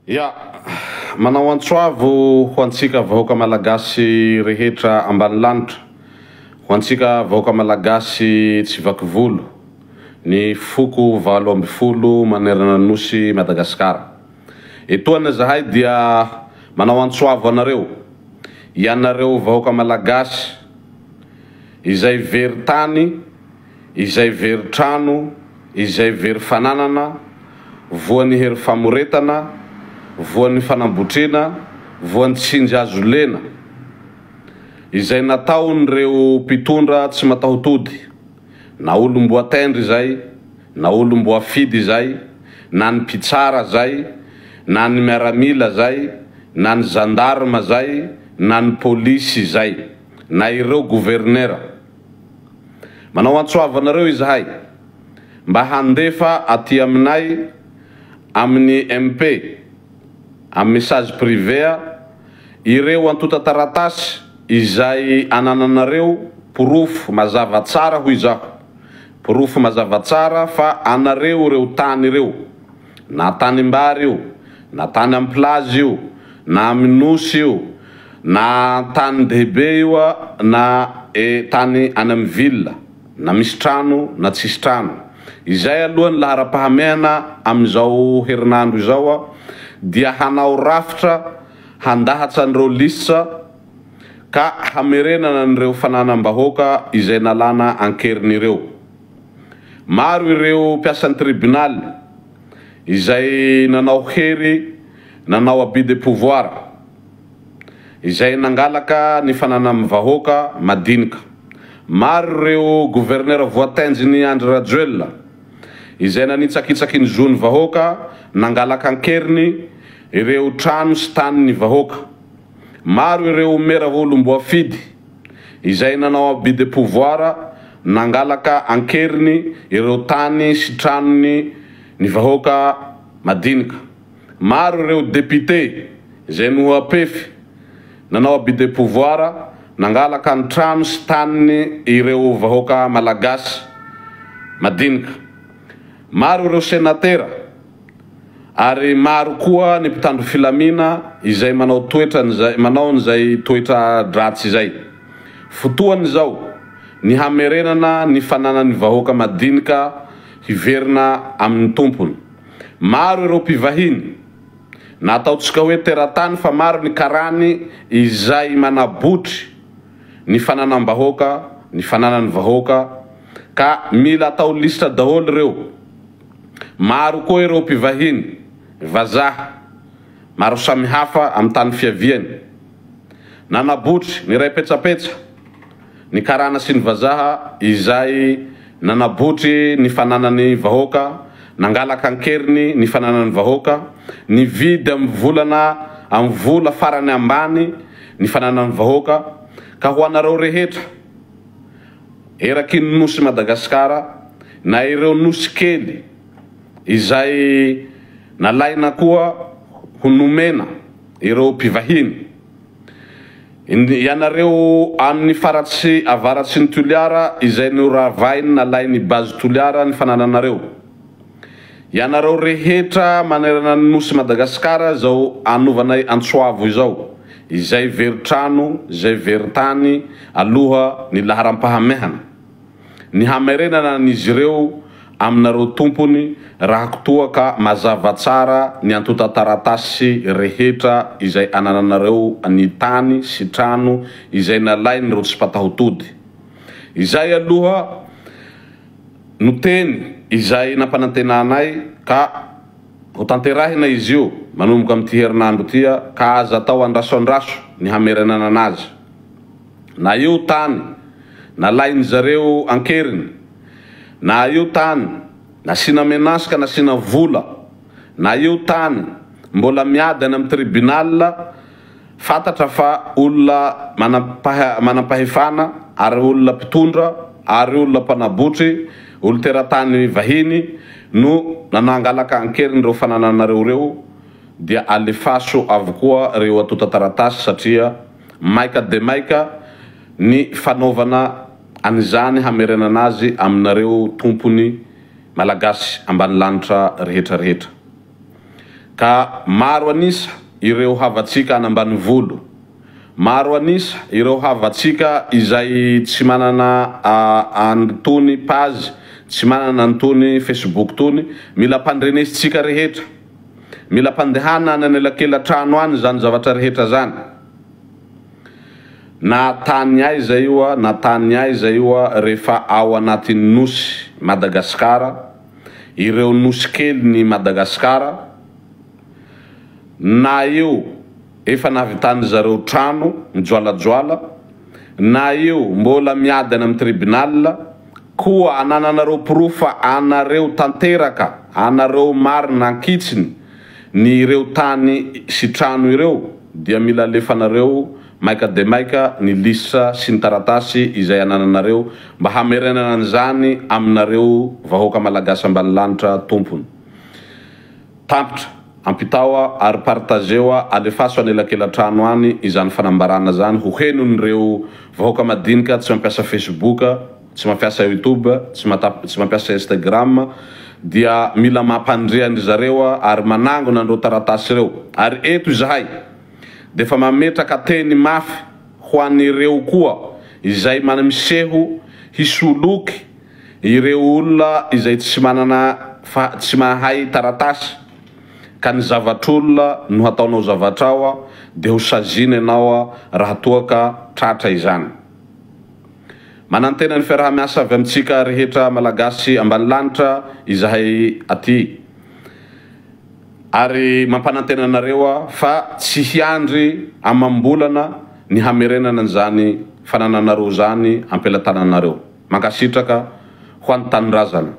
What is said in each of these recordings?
Ya, manao antso avo ho antsika vahoaka Malagasy rehetra ambanilanitra, ho antsika vahoaka Malagasy tsy vaky volo, ny foko 18 manerana ny Nosy Madagasikara. Etoana izahay dia manao antso avo anareo, ianareo vahoaka Malagasy izay very tany, izay very trano, izay very fananana, voan'ny hery famoretana, voan'ny fanambotrena, voan'ny tsinjy azo lena, izay nataon'ireo mpitondra tsy mataho-tody, na olom-boatendry izay, na olom-boafidy izay, na ny mpitsara zay, na ny miaramila zay, na ny zandarma zay, na ny polisy izay, na ireo governera. Manao antso avo anareo izahay mba handefa aty aminay amin'ny MP, amin'ny message privé, ireo antontan-taratasy izay anananareo porofo mazava tsara hoy izaho, porofo mazava tsara fa anareo ireo tany ireo, na tanimbary io, na tany amin'ny plage io, na amin'ny nosy io, na an-tanin-dehibe io na tany any amin'ny ville, na misy trano na tsisy trano. Izay aloha ny laharam-pahamehana amin'izao herinandro izao dia hanao rafitra handahatsa an'ireo lisitra ka hamerenana an'ireo fananam-bahoaka izay nalana an-keriny ireo. Maro ireo mpiasan'ny tribonaly izay nanao hery nanao abus de pouvoir, izay nangalaka ny fananan'ny vahoaka madinika. Maro ireo gouverneur voatenjin'i Andry Rajoelina izay nanitsakitsaky ny zon'ny vahoaka nangalaka an-keriny ireo trano sy tanin'ny vahoaka. Maro ireo mera olom-boafidy izay nanao abus de pouvoir nangalaka an-keriny ireo tany sy tranony ny vahoaka madinika. Maro ireo député izay nohapefy nanao abus de pouvoir nangalaka ny trano sy taniny ireo vahoaka malagasy madinika. Maro ireo senatera ary maro koa ny mpitandro filamina izay manao toetra manao an'izay toetra dratsy izay. Fotoana izao ny hamerenana ny fananan'ny vahoaka madinika hiverina amin'ny tompony. Maro ireo mpivahiny, na ataontsika hoe teratany fa maro ny karany izay manabotry ny fananam-bahoaka, ny fananan'ny vahoaka, ka mila atao lisitra daholo ireo. Maro koa ireo mpivahiny, vazaha, maro samihafa amin'ny tany fiaviany. Nanabotry, niray petsapetsa. ny karana sy ny vazaha izay nanabotry ny fananany vahoaka, nangalaka ankeriny ny fananany vahoaka, nividy amin'ny volana amin'ny vola farany ambany ny fananany vahoaka, ka ho anareo rehetra eraky ny nosy Madagasikara na ireo nosy kely izay nalaina koa ho nomena ireo mpivahiny. Ianareo amin'ny faratsy avaratsy ny Toliara izay noravainy nalain'i Base Toliara ny fanananareo. Ianareo rehetra manerana ny Nosy Madagasikara izao anovanay antsoavo izao, izay very trano, izay very tany aloha ny laharam-pahamehana. Ny hamerenana an'izy ireo aminareo tompony raha toa ka mazava tsara ny antontan-taratasy rehetra izay anananareo ny tany sy trano izay nalain'ireo tsy mpatahotody. Izay aloha no teny izay nampanantenanay ka hotanterahina izy io manomboka amin'ity herinandro ity ka aza atao andraso andraso ny hamerenana anazy. Na io tany nalain zareo ankeriny, na io tany nasiana menace ka nasiana vola, na io tany mbola miady any am tribunal, fantatra fa olona manampahefana ary olona mpitondra ary olona mpanabotry, olo teratany vahiny no nanangalaka ankeriny reo fanananareo reo dia alefaso avokoa reo antontan-taratasy satria Maika dia maika ny fanaovana an'izany hamerenana azy aminareo tompony Malagasy ambanilanitra rehetra rehetra. Ka maro an'isa ireo havantsika any ambanivolo, maro an'isa ireo havantsika izay tsy manana an'itony page, tsy manana an'itony facebook itony, mila ampandrenesintsika rehetra, mila ampandehana any anelakela-trano any izany zavatra rehetra izany. Na tany aiza io na tany aiza io rehefa ao anatin'ny nosy Madagasikara, ireo nosy kelin'i Madagasikara, na io efa nahavitan-dry zareo trano mijoalajoala, na io mbola miady any amin'ny tribunal, koa anananareo porofo fa anareo tanteraka, anareo marina ankitsiny ny ireo tany sy trano ireo dia mila alefanareo maika dia maika ny lisitra sy ny taratasy izay anananareo mba hamerenana an'izany aminareo vahoaka Malagasy ambanilanitra tompony. Tampitra, ampitao ary partageo alefaso anelakelatrano any izany fanambarana zany ho henon'ireo vahoaka madinika tsy mampiasa Facebook, tsy mampiasa youtube, tsy tsy mampiasa instagram dia mila mampandre an-dry zareo ary manangona an'ireo taratasy ireo ary eto izahay dia efa mametraka teny mafy ho an'ireo koa izay miseho hisoloky ireo olona izay tsy manana fa tsy mahay taratasy ka ny zavatr'olona no hataonao zavatrao dia ho saziana ianao raha toa ka tratra izany. Manantena ny fiaraha-miasa avy amintsika rehetra Malagasy ambanilanitra izahay aty ary mampanantena anareo aho fa tsy hiandry amam-bolana ny hamerenana an'izany fanananareo izany am-pelatananareo. Mankasitraka ho an'ny tanindrazana.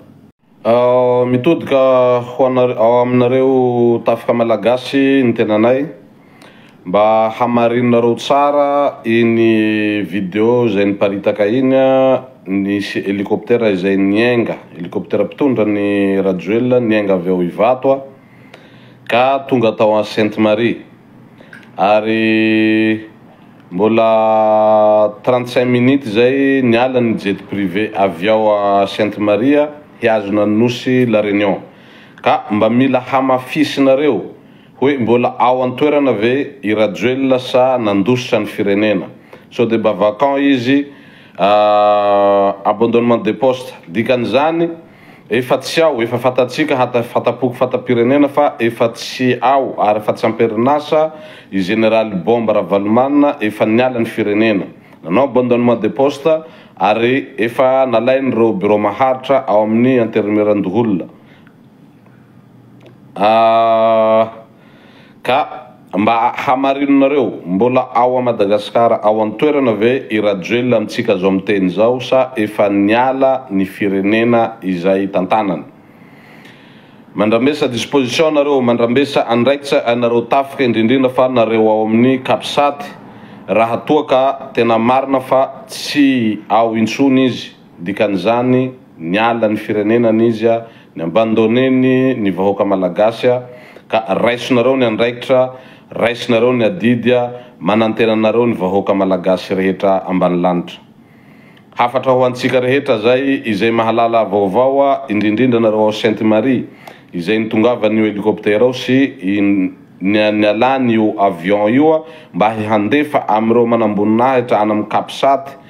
Mitodika ho ao aminareo tafika Malagasy ny tenanay mba hamarinonareo tsara iny video izay niparitaka iny nisy hélicoptère izay niainga, hélicoptère mpitondra ny Rajoelina niainga avy ao Ivato ka tonga tao Sainte Marie ary Mbola 35 minutes izay niala ny jet privé avy ao Sainte Maria hihazona ny nosy La Réunion. Ka mba mila hamafisinareo hoe mbola ao an-toerana ve i Rajoelina sa nandositra ny firenena? Sao dia mba vacant izy abandonnement de poste. Dikan'izany Efa tsy ao, efa fantatsika hata fatapoko fatam-pirenena fa efa tsy ao ary efa tsy am-perinasa i Jeneraly Bomba Ravalomanana efa niala ny firenena. Nanao abandonnement de poste ary efa nalain'ireo birao maharitra ao amin'ny Antenimierandoholona. Ah. Ka mba hamarinonareo, mbola ao a Madagascar ao an-toerana ve i Rajoelina amintsika zao miteny zao sa efa niala ny firenena izay tantanany? Mandrambesa disposition nareo, mandrambesa andraikitra ianareo tafika indrindrindra fa nareo ao amin'ny capsat raha toa ka tena marina fa tsy ao intsony izy, dikan'izany niala ny firenenany izy Ny abandonner-ny ny vahoaka Malagasy ka raisonareo ny andraikitra, raisinareo ny adidy, manantena anareo ny vahoaka Malagasy rehetra ambanilanitra. Hafatra ho antsika rehetra zay izay mahalala vaovao indrindrindra nareo ao Sainte Marie izay nitongavan'io hélicoptère ao sy nialany io avion io mba handefa amin'ireo manamboninahitra any amin'ny capsat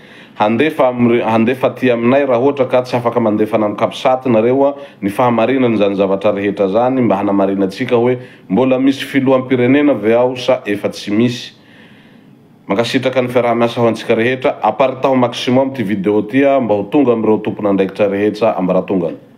Handefa aminy handefa aty aminay raha ohatra ka tsy afaka mandefa any amin'ny capsat nareo ny fahamarinana izany zavatra rehetra zany mba hanamarinantsika hoe mbola misy filoham-pirenena ve ao sa efa tsy misy. Mankasitraka ny fiaraha-miasa ho antsika rehetra. Aparitaho maximum ty vidéo ty mba ho tonga amin'ireo tompon'andraikitra rehetra ambaratongany.